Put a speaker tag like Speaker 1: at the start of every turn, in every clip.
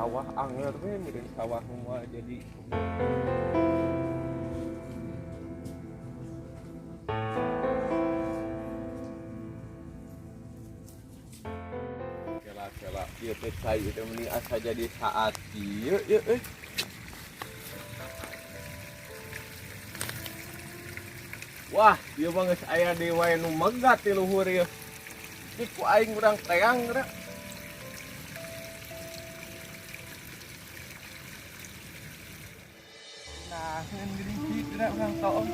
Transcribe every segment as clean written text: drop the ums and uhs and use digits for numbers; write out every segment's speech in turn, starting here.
Speaker 1: Sawah anger we meureun sawah moal jadi. Kela kela ieu teh cai teh meni asa jadi saat ieu ieu euy. Wah, ieu mah geus aya deui wae nu megat di luhur ieu. Ih, ku aing urang teang geura. Nah, ngan geuning geura urang toong.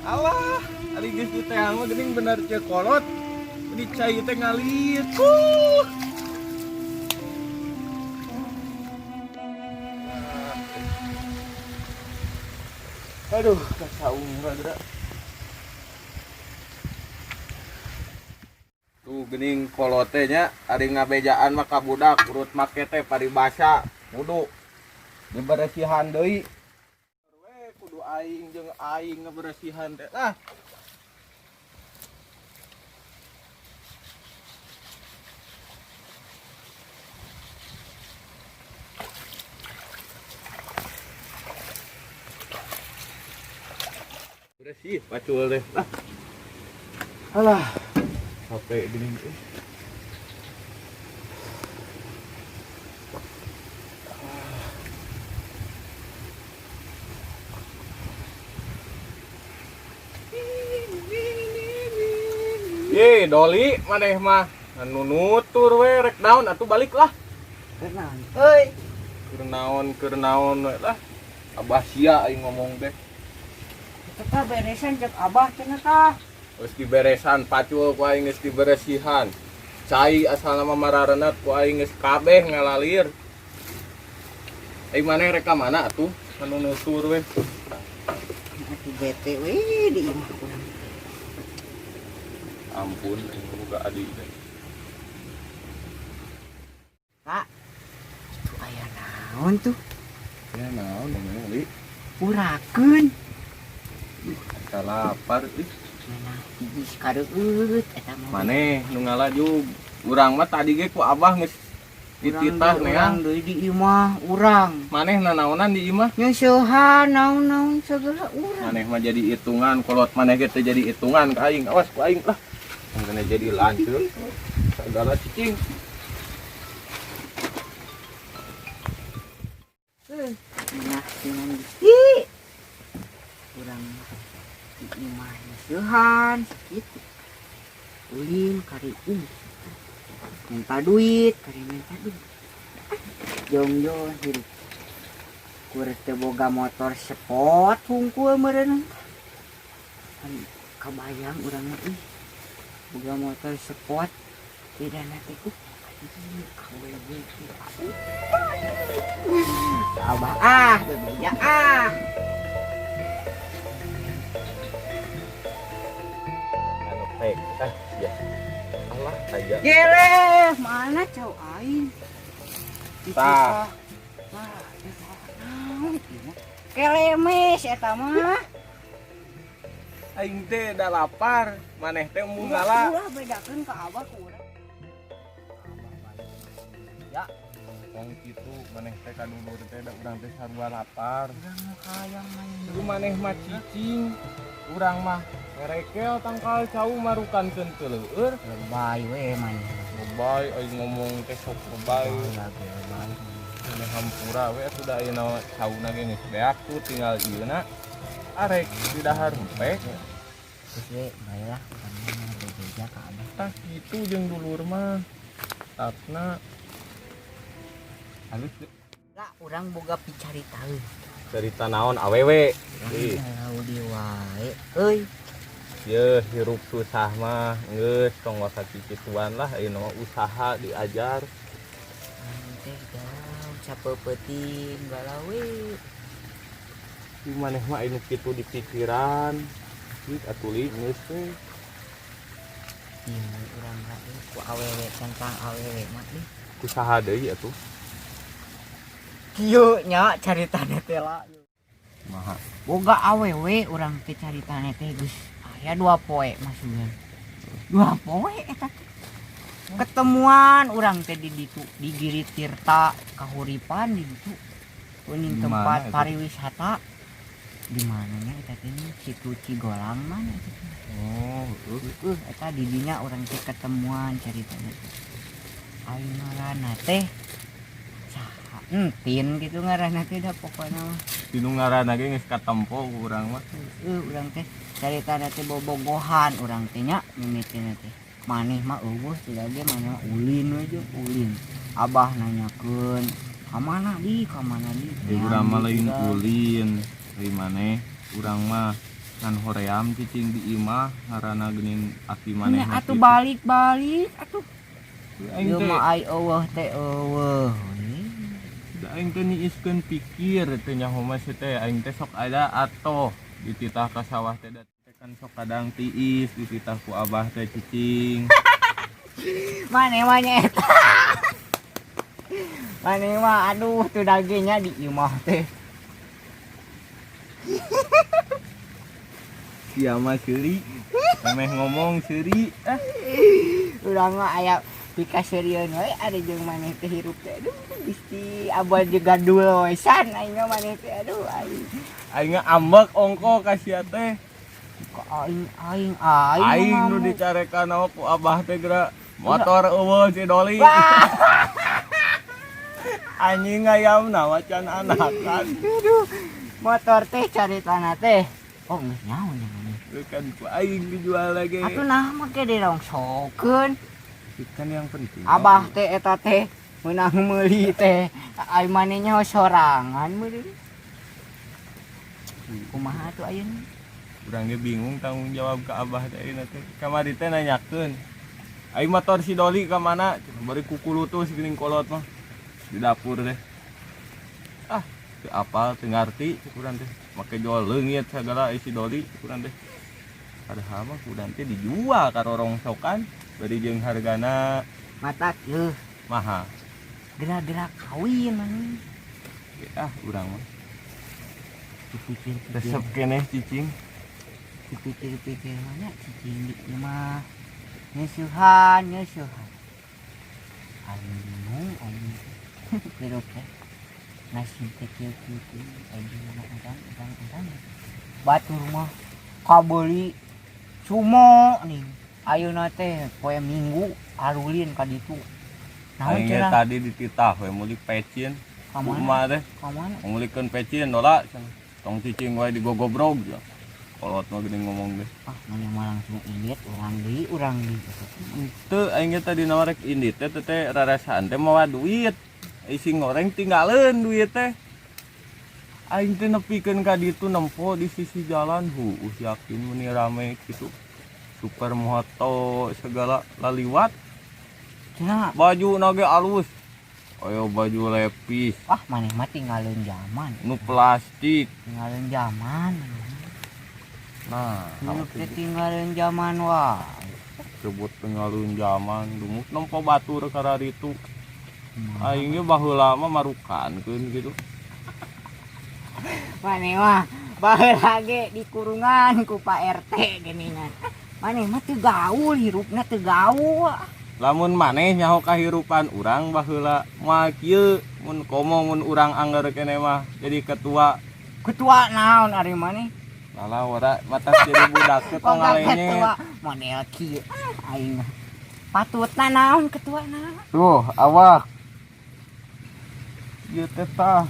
Speaker 1: Alah, ari geus diteang mah geuning bener ceuk kolot. Ini cai teh ngalir. Aduh, kasaung geura. Tuh geuning kolot teh nya, ari ngabejaan mah ka budak urut make teh paribasa kudu diberesihan deui. We kudu aing jeung aing ngeberesihan teh. Lah. Beresih pacul teh. Lah. Alah. Capek geuning euy. Ye, Doli, maneh mah anu nutur we rek naon atuh balik lah.
Speaker 2: Keur naon? Euy,
Speaker 1: keur naon we lah. Abah sia aing ngomong teh.
Speaker 2: Eta tah beresan cek abah cenah tah.
Speaker 1: Geus diberesan pacul ku aing geus diberesihan. Cai asalna mah mararenet ku aing geus kabeh ngalalir. Aing maneh rek ka mana atuh? Anu nutur we.
Speaker 2: Atuh bete we di imah urang.
Speaker 1: Ampun, aing boga adi teh.
Speaker 2: Pak, itu aya naon tuh?
Speaker 1: Ya naon ngomong li?
Speaker 2: Urakeun.
Speaker 1: Asa lapar ih.
Speaker 2: Mana geus kareueut eta mah.
Speaker 1: Maneh nu ngalajug. Urang mah tadi ge ku abah geus dititah
Speaker 2: Urang
Speaker 1: neang.
Speaker 2: deui di imah urang.
Speaker 1: Maneh nanaonan di imah?
Speaker 2: Nyeusehan naon-naon segala urang.
Speaker 1: Maneh mah jadi hitungan, kolot maneh ge teu jadi hitungan ka aing. Awas ku aing lah. Kena jadi lanceuk. Segala cicing.
Speaker 2: Nah, dengan Gusti. Urang di imah nyeusehan sakitu. Ulin kari minta duit, kari minta duit. Jongjo hirup. Kures teu boga motor sport hungkul meureun. Kan kabayang urang mah ih. Boga motor sport bedana teh awewe teh. Abah ah, bebeja ah.
Speaker 1: Anu pek ah ya. Alah aya.
Speaker 2: Gere, mana cau aing?
Speaker 1: Tah.
Speaker 2: Wah, naon ieu mah? Kelemes eta mah.
Speaker 1: Aing teh da lapar, maneh teh embung ngala.
Speaker 2: Ulah bedakeun ka abah ku urang.
Speaker 1: Ya. Wong kitu maneh teh ka dulur teh da urang teh sarua lapar.
Speaker 2: Urang mah hayang main.
Speaker 1: Lu maneh mah cicing, urang mah ngerekel tangkal cau marukankeun teu leueur.
Speaker 2: Lebay we maneh.
Speaker 1: Lebay aing ngomong teh sok lebay.
Speaker 2: Lagi lebay.
Speaker 1: Ini hampura we atuh da ayeuna cauna ge geus beak tuh tinggal ieuna. Arek di dahar hempek.
Speaker 2: Terus we bae lah urang mah bebeja ka abah.
Speaker 1: Tah kitu jeung dulur mah. Tatna halus deh.
Speaker 2: Lah urang boga picaritaeun.
Speaker 1: Cerita naon awewe? Ih,
Speaker 2: Urang di wae euy.
Speaker 1: Ye hirup susah mah geus tong waka kikituan lah ayeuna mah usaha diajar.
Speaker 2: Urang teh galau sapeupeting galau we.
Speaker 1: Di maneh mah anu kitu di pikiran. Ih atuh li geus we.
Speaker 2: Ieu urang mah ku awewe tentang awewe mah ih.
Speaker 1: Ku saha deui atuh?
Speaker 2: Kieu nya caritana teh lah.
Speaker 1: Maha.
Speaker 2: Boga awewe urang teh caritana teh geus aya 2 poe masukan. 2 poe eta teh. Ketemuan urang teh di ditu, di Giri Tirta Kahuripan di ditu. Kuning
Speaker 1: Di
Speaker 2: tempat
Speaker 1: mana itu?
Speaker 2: Pariwisata. Di mananya eta teh nih? Situ Cigolang mana eta teh?
Speaker 1: Oh, heuh.
Speaker 2: Eta di dinya urang teh ketemuan ceritanya teh. Aing ngaranna teh saha? Entin gitu ngaranna teh dah pokokna mah.
Speaker 1: Tinu ngaranna ge geus katempo ku urang mah.
Speaker 2: Urang teh caritana teh bobogohan urang teh nya mimitina teh. Maneh mah euweuh tidak ge, maneh mah ulin we jeung ulin. Abah nanyakeun, "Ka mana di? Ka mana di?"
Speaker 1: Di urang mah lain ulin, lain maneh, urang mah ngan hoream cicing di imah, ngaranna geuning aki maneh
Speaker 2: Nya
Speaker 1: mah
Speaker 2: atuh
Speaker 1: kitu.
Speaker 2: Balik-balik atuh.
Speaker 1: Aing
Speaker 2: Ieu
Speaker 1: teh
Speaker 2: mah ai euweuh teh euweuh we.
Speaker 1: Da aing teh niiskeun pikir teh nyaho mah si teh aing teh sok ada atoh dititah ka sawah teh, da teh kan sok kadang tiis dititah ku abah teh cicing.
Speaker 2: Maneh mah nya eta. Maneh mah aduh tuh dagingnya di imah teh.
Speaker 1: Sia mah seuri. Memeh ngomong seuri ah.
Speaker 2: Urang mah aya pikaseurieun we ada jeung maneh teh hirup teh, aduh Gusti, abah jeung gadul we san aing mah maneh teh, aduh aing.
Speaker 1: Aing ambek ongko ka sia teh.
Speaker 2: Ka aing aing aing.
Speaker 1: Aing nu
Speaker 2: ngamuk.
Speaker 1: Dicarekan ku abah teh geura motor euweuh si Doli.
Speaker 2: Wah.
Speaker 1: Anjing ngayamna macan anakan.
Speaker 2: Aduh, motor teh caritana teh. Oh, geus nyaho nya maneh.
Speaker 1: Kan ku aing dijual lagi.
Speaker 2: Atuh nah make dirongsokeun.
Speaker 1: Kan yang penting.
Speaker 2: Abah teh eta teh meunang meuli teh. Ai maneh nya sorangan meuli. Kumaha atuh ayeuna?
Speaker 1: Urang ge bingung tanggung jawab ke abah teh ayeuna teh. Kamari teh nanyakeun. Aing motor si Doli ka mana? Cenah bari kukulutus geuning kolot mah. Di dapur teh. Ah, teu apal, teu ngarti cek urang teh. Make jual leungit sagala si Doli cek urang teh. Padahal mah ku urang teh dijual ka rorongsokan bari jeung hargana
Speaker 2: Matak yeuh
Speaker 1: mahal.
Speaker 2: Gerak-gerak kawin maneh.
Speaker 1: Ah, urang mah
Speaker 2: Dipikir-pikir.
Speaker 1: Resep keneh cicing.
Speaker 2: Dipikir-pikir mana cicing di ieu mah. Nyeusuhan, nyeusuhan. Aing bingung aing hirup teh. Nasib teh kieu kieu kieu aing mah urang urang urang. Batur mah kabeuli sumo nih. Ayeuna teh poe Minggu arulin ka ditu. Naon
Speaker 1: Aing ge
Speaker 2: cenah?
Speaker 1: Tadi dititah we meuli pecin.
Speaker 2: Ka
Speaker 1: Ku
Speaker 2: mana?
Speaker 1: emak teh.
Speaker 2: Ka mana?
Speaker 1: Meulikeun pecin dola cenah. Tong cicing wae digogobrog ya. Kolot mah geuning ngomong deh.
Speaker 2: Ah, maneh mah langsung indit, urang deui, urang deui.
Speaker 1: Teu, aing ge tadi na rek indit teh teh rarasaan teh mawa duit. Isi ngoreng tinggaleun duit teh. Aing teh nepikeun ka ditu nempo di sisi jalan, huuh yakin meuni rame kitu. Supermoto segala laliwat.
Speaker 2: Cenah.
Speaker 1: Baju ge alus. Ayo baju lepis,
Speaker 2: Ah, maneh mah tinggalin zaman.
Speaker 1: Nu plastik.
Speaker 2: Tinggalin zaman maneh mah.
Speaker 1: Nah,
Speaker 2: Hirup teh tinggalin zaman wae.
Speaker 1: Sebut tinggalin zaman, dumuk nempo batur kararitu. Aing ge baheula mah marukankeun gitu.
Speaker 2: Maneh mah baheula ge di kurungan ku Pak RT geuningan. Maneh mah teu gaul, hirupna teu gaul.
Speaker 1: Lamun maneh nyaho kahirupan urang baheula moal kieu, mun komo mun urang angger keneh mah jadi ketua.
Speaker 2: Ketua naon ari maneh?
Speaker 1: Lala ora matas jadi budak teh tong
Speaker 2: Kok
Speaker 1: ngalenyet.
Speaker 2: ketua model kieu ah, aing mah. Patutna naon ketua naon?
Speaker 1: Tuh, awak. Ieu teh tah.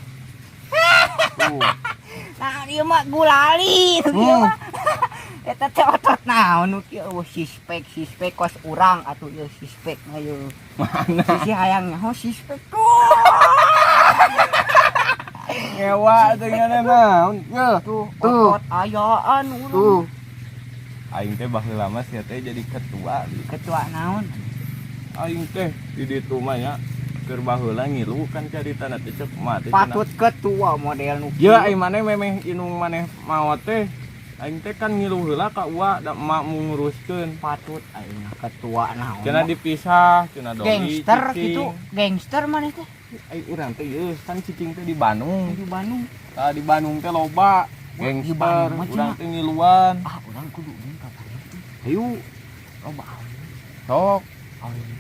Speaker 1: Tuh.
Speaker 2: Nah, ieu mah gulali nu kieu mah. Eta teh otot naon nu kieu, euweuh sispek sispek kos urang atuh ieu sispek mah ieu.
Speaker 1: Mana?
Speaker 2: Sisi hayang nyaho sispek tuh.
Speaker 1: Ngewa teh ngana naon? Ye.
Speaker 2: Tuh,
Speaker 1: Tuh.
Speaker 2: otot ayaan urang.
Speaker 1: Tuh. Aing teh baheula mah sia teh jadi ketua.
Speaker 2: Ketua naon?
Speaker 1: Aing teh di ditu mah nya keur baheula ngilu kan caritana teh cek mah teh cenah.
Speaker 2: Patut ketua model nu
Speaker 1: Ya aing maneh memeh inung maneh maot teh. Aing teh kan ngilu heula ka uwa da emak mau nguruskeun.
Speaker 2: Patut aing mah ketua naon.
Speaker 1: Cenah dipisah, cenah doli
Speaker 2: Gangster
Speaker 1: cicing.
Speaker 2: gitu, gangster maneh teh.
Speaker 1: Aing urang teh ieu kan cicing teh di Bandung.
Speaker 2: Di Bandung.
Speaker 1: Tah di Bandung teh loba
Speaker 2: Wah, di
Speaker 1: gangster,
Speaker 2: Bandung mah
Speaker 1: urang
Speaker 2: cenah.
Speaker 1: teh ngiluan.
Speaker 2: Ah, urang kudu ulin ka Bandung.
Speaker 1: Hayu,
Speaker 2: Loba awewe.
Speaker 1: Sok.
Speaker 2: Awewe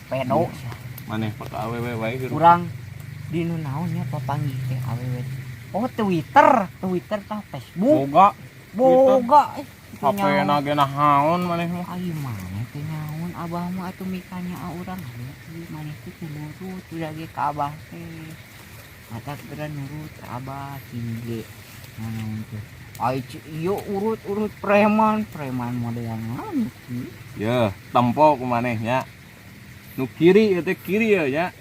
Speaker 2: pedo sia.
Speaker 1: Maneh pake awewe wae hirup.
Speaker 2: Urang di nu naon nya papanggih teh awewe. Oh Twitter, Twitter tah Facebook.
Speaker 1: Boga.
Speaker 2: Boga
Speaker 1: HP na ge naon maneh mah.
Speaker 2: Ai maneh teh naon abah mah atuh mikanya urang ieu maneh teh teu nurut udah ge ka abah teh. Mata geura nurut ka abah tinggi. Naon teh. Ai ieu urut-urut preman, preman model naon kieu.
Speaker 1: Yeuh, tempo ku maneh nya. Nu kiri ieu teh kiri ye nya.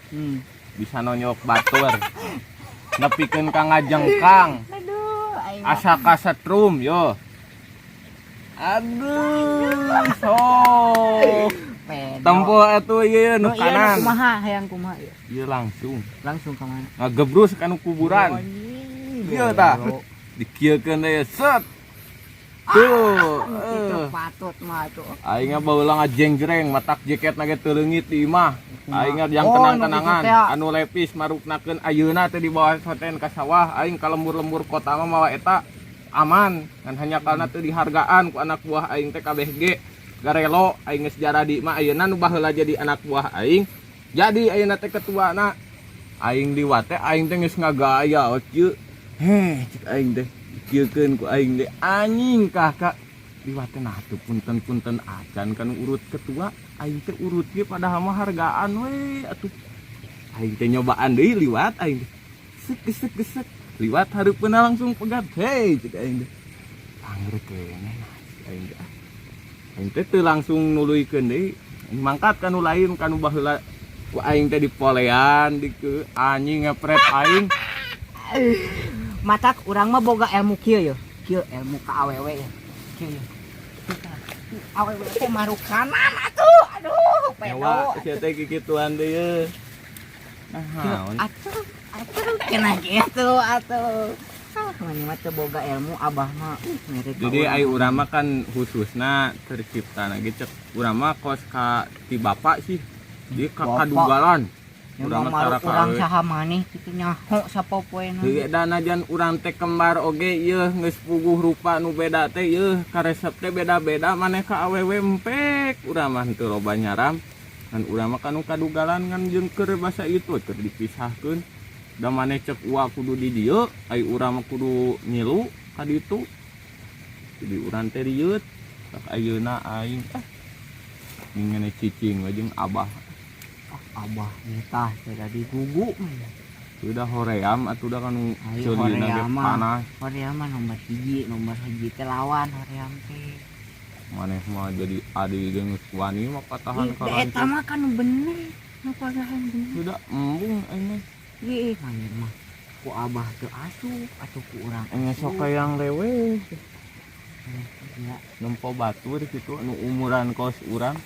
Speaker 1: Bisa nonyok batur. Nepikeun ka ngajengkang.
Speaker 2: Aduh, aing
Speaker 1: asa kasetrum yo. Aduh, sok. Tempo atuh ieu nu kanan.
Speaker 2: Kumaha hayang kumaha ieu?
Speaker 1: Ieu langsung.
Speaker 2: Langsung ka mana?
Speaker 1: Ngagebrus ka nu kuburan. Ieu tah. Dikieukeun deui set. Tuh,
Speaker 2: itu patut mah tuh.
Speaker 1: Aing baheula ngajenggreng matak jaket ge teu leungit di imah. Aing yang tenang-tenangan anu lepis maruknakeun ayeuna teh dibawa soten ka sawah aing ka lembur-lembur kota mah mawa eta aman ngan hanya karena teu dihargaan ku anak buah aing teh kabeh ge garelo aing geus jaradi mah ayeuna nu baheula jadi anak buah aing jadi ayeuna teh ketuana aing liwat teh aing teh geus ngagaya kieu heh cek aing teh kieukeun ku aing teh anjing kakak liwat teh nah tuh punten-punten acan kan urut ketua aing teh urut ge padahal mah hargaan we atuh aing teh nyobaan deui liwat aing teh gesek gesek gesek liwat hareupeunna langsung pegat hei cek aing teh angger keneh aing teh aing teh teu langsung nuluykeun deui mangkat ka nu lain ka nu baheula ku aing teh dipolean di ke anjing ngepret aing
Speaker 2: matak urang mah boga ilmu kieu ye kieu ilmu ka awewe ye kieu ye awewe teh maruk kanan atuh aduh pedo
Speaker 1: nyawa sia teh kikituan deui ye nah
Speaker 2: atuh atuh kena kitu atuh ah maneh mah teu boga ilmu abah mah mere
Speaker 1: jadi ai urang mah kan khususna terciptana ge cek urang mah kos ka ti bapak sih di ka kadugalan
Speaker 2: urang mah urang saha maneh kitu nyaho sapopoena
Speaker 1: heuh danajan urang teh kembar oge yeuh geus puguh rupa nu beda teh yeuh karesep teh beda-beda maneh ka awewe empek urang mah teu loba nyaram ngan urang mah kanu kadugalan ngan jeung keur basa itu keur dipisahkeun da maneh cek ua kudu di dieu ai urang mah kudu ngilu ka ditu jadi urang teh rieut tak ayeuna aing ngene cicing we jeung abah.
Speaker 2: Abah nitah sudah digugu
Speaker 1: sudah hoream atuh da kanu ceulina ge panas.
Speaker 2: Hoream mah nomor hiji teh lawan hoream teh.
Speaker 1: Maneh mah jadi adi jeung wani mah patahan ka lanjut.
Speaker 2: Eta mah kan bener, nu pagahan bener.
Speaker 1: Sudah embung aing mah.
Speaker 2: Ieu maneh mah ku abah teu asup atuh ku urang.
Speaker 1: Aing sok hayang lewe.
Speaker 2: Ya.
Speaker 1: Nempo batur kitu anu umuran kos urang.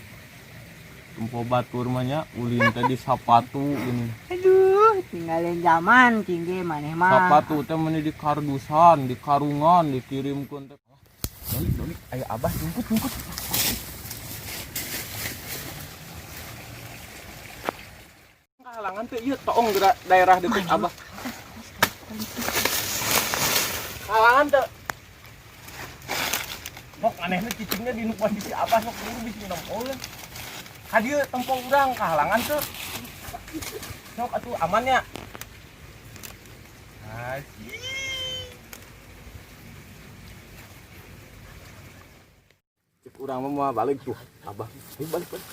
Speaker 1: Tempo batur mah nya ulin teh di sapatu gini.
Speaker 2: Aduh, tinggalin zaman tinggi maneh mah.
Speaker 1: Sapatu teh meuni di kardusan, di karungan dikirimkeun teh. Doli, doli, ayo abah jemput, jemput. Kahalangan teh ieu toong gerak daerah deket abah. Kahalangan teh. Sok anehna cicingnya di nu posisi abah sok buru bisi nempoeun. Ka dieu tempo urang kahalangan teu. Sok atuh aman nya. Haji. Cek urang mah moal balik tuh, abah. Ayo balik, balik.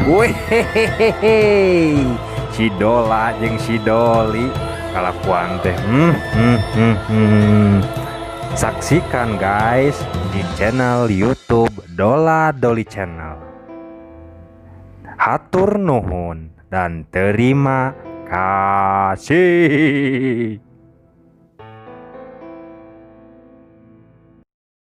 Speaker 3: Wehehehe, si Dola jeung si Doli kalakuan teh. Saksikan guys di channel YouTube Dola Doli Channel. Hatur nuhun dan terima kasih.